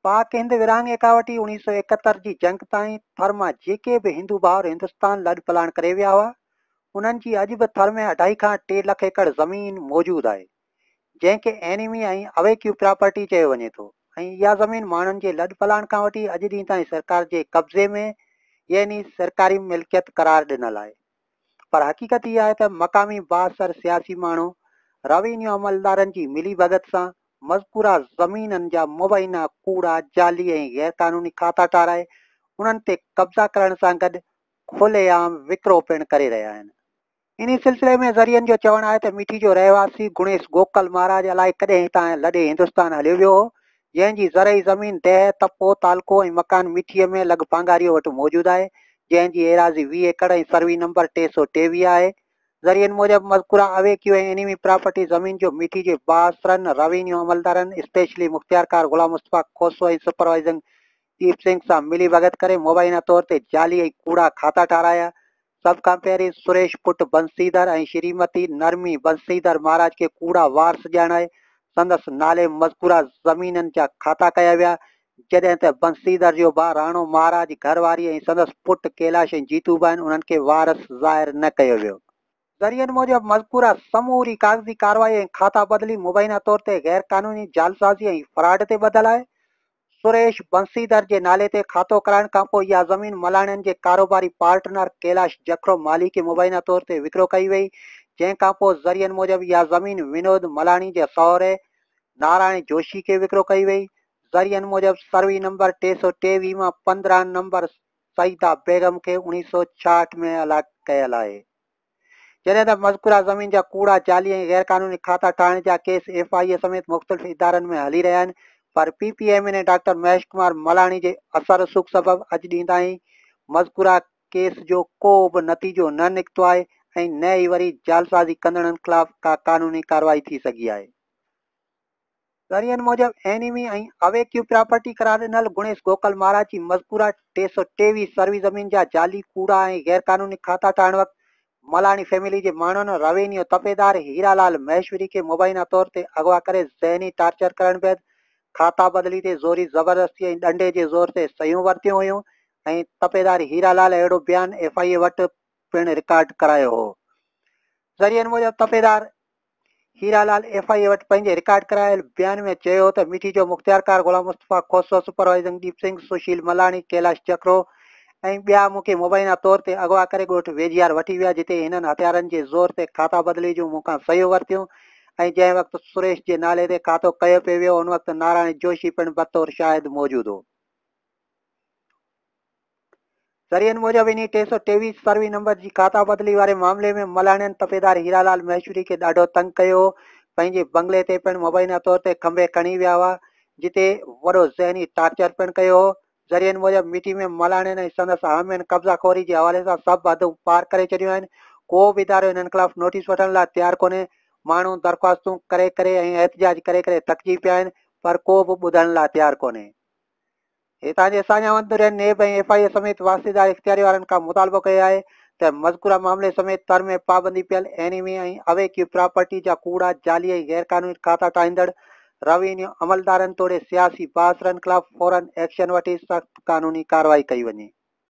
پاڪ هند ورهاڱي کان وٺي 1971 جي جنگ تائين ٿر مان جيڪي به هندو ڀائر هندستان لڏپلاڻ ڪري ويا هئا، انهن جي اڄ به ٿر ۾ اڍائي کان 3 لک ايڪڙ زمين موجود آهي، جنهن کي اينيمي ۽ اويڪيو پراپرٽي چيو وڃي ٿو ۽ اها زمين ماڻهن جي لڏپلاڻ کان وٺي اڄ ڏينهن تائين سرڪار جي قبضي ۾ يعني سرڪاري ملڪيت قرار ڏنل آهي. پر حقيقت اها آهي ته مقامي بااثر سياسي ماڻهو روينيو عملدارن جي ملي ڀڳت سان مذڪوره زمينن جا مبينا ڪوڙا، جعلي ۽ غيرقانوني کاتا ٺاهرائي انهن تي قبضا ڪرڻ سان گڏ کلي عام وڪرو پڻ ڪري رهيا آهن. انهي سلسلي ۾ ذريعن جو چوڻ آهي ته مٺي جو رهواسي گڻيش گوڪل مهاراج الائي ڪڏهن هتان لڏي هندستان هليو ويو هو، جنهن جي زرعي زمين ديهه، تپو، تعلقو ۽ مڪان مٺيء ۾ لڳ پانگاريء وٽ موجود آهي، جنهن جي ايراضي 20 ايڪڙ ۽ سروي نمبر 323 آهي. ذريعن موجب مذڪوره اويڪيو ۽ اينيمي پراپرٽي زمين جو مٺي جي بااثرن روينيو عملدارن اسپيشلي مختيارڪار غلام مصطفيٰ کوسو ۽ سپروائيزنگ ديپ سنگهه سان ملي ڀڳت ڪري مبينا طور تي جعلي ۽ ڪوڙا کاتا ٺاهرايا. سڀ کان پهرين سريش پٽ بنسيڌر ۽ شريمتي نرمي بنسيڌر مهاراج کي ڪوڙا وارث ڄاڻائي سندس نالي مذڪوره زمينن جا کاتا ڪيا ويا، جڏهن ته بنسيڌر جو ڀاء راڻو مهاراج، گهر واري ۽ سندس پٽ ڪيلاش ۽ جيتو به آهن، انهن کي وارث ظاهر نه ڪيو ويو. ذريعن موجب مذڪوره سموري ڪاغذي ڪارروائي ۽ کاتا بدلي مبينا طور تي غير قانوني جعلسازي ۽ فراڊ تي ٻڌل آهي. سريش بنسيڌر جي نالي تي کاتو ڪرائڻ کانپوء اها زمين ملاڻين جي ڪاروباري پارٽنر ڪيلاش جکرو مالهي کي مبينا طور تي وڪرو ڪئي وئي، جنهن کانپوء ذريعن موجب اها زمين ونود ملاڻي جي سهري نارائڻ جوشي کي وڪرو ڪئي وئي. ذريعن موجب سروي نمبر 323 مان 15 نمبر سعيده بيگم کي 1966 ۾ الاٽ ڪيل آهي. جڏهن ته مذڪوره زمين جا ڪوڙا، جعلي ۽ غيرقانوني کاتا ٺاهڻ جا ڪيس ايف I اي سميت مختلف ادارن ۾ هلي رهيا آهن پر P P M N A doctor Mahesh Kumar Malani جي اثر رسوخ سبب اڄ ڏينهن تائين مذڪوره ڪيس جو ڪو به نتيجو نه نڪتو آهي ۽ نه ئي وري جعلسازي ڪندڙن خلاف ڪا قانوني ڪارروائي ٿي سگهي آهي. ذريعن موجب اينيمي ۽ اويڪيو پراپرٽي قرار ڏنل گڻيش گوڪل مهاراج جي مذڪوره 323 سروي زمين جا جعلي، ڪوڙا ۽ غيرقانوني کاتا ٺاهڻ وقت ملاڻي فيملي جي ماڻهن روينيو تپيدار هيرا لال مهيشوري کي مبينا طور تي اغوا ڪري ذهني ٽارچر ڪرڻ بعد کاتا بدلي تي زوري زبردستي ۽ ڏنڊي جي زور تي صحيحون ورتيون هيون ۽ تپيدار هيرا لال اهڙو بيان ايف I اي وٽ پڻ رڪارڊ ڪرايو هو. ذريعن موجب تپيدار هيرا لال ايف I اي وٽ پنهنجي رڪارڊ ڪرايل بيان ۾ چيو ته مٺي جو مختيارڪار غلام مصطفيٰ کوسو، سپروائيزنگ ديپ سنگهه، سشيل ملاڻي، ڪيلاش جکرو ۽ ٻيا مون کي مبينا طور تي اغوا ڪري ڳوٺ ويجهيار وٺي ويا جتي هنن هٿيارن جي زور تي کاتا بدلي جون مون کان صحيحون ورتيون ۽ جنهن وقت سريش جي نالي تي کاتو ڪيو پئي ويو ان وقت نارائڻ جوشي پڻ بطور شاهد موجود هو. ذريعن موجب انهي 323 سروي نمبر جي کاتا بدلي واري معاملي ۾ ملاڻين تپيدار هيرا لال مهيشوري کي ڏاڍو تنگ ڪيو هو، پنهنجي بنگلي تي پڻ مبينا طور تي کنڀي کڻي ويا هئا، جتي وڏو ذهني ٽارچر پڻ ڪيو هو. ذريعن موجب مٺي ۾ ملاڻين ۽ سندس حامين قبضا خوري جي حوالي سان سڀ حدون پار ڪري ڇڏيون آهن، ڪو به ادارو انهن خلاف نوٽيس وٺڻ لاء تيار ڪونهي، ماڻهو درخواستون ڪري ڪري ۽ احتجاج ڪري ڪري ٿڪجي پيا آهن پر ڪو به ٻڌڻ لاء تيار ڪونهي. هتان جي ساڃاهوند ڌرين نيب ۽ ايف I اي سميت واسطيدار اختياري وارن کان مطالبو ڪيو آهي ته مذڪوره معاملي سميت تر ۾ پابندي پيل اينيمي ۽ اويڪيو پراپرٽي جا ڪوڙا، جعلي ۽ غيرقانوني کاتا ٺاهيندڙ روينيو عملدارن توڙي سياسي بااثرن خلاف فورن ايڪشن وٺي سخت قانوني ڪارروائي ڪئي وڃي.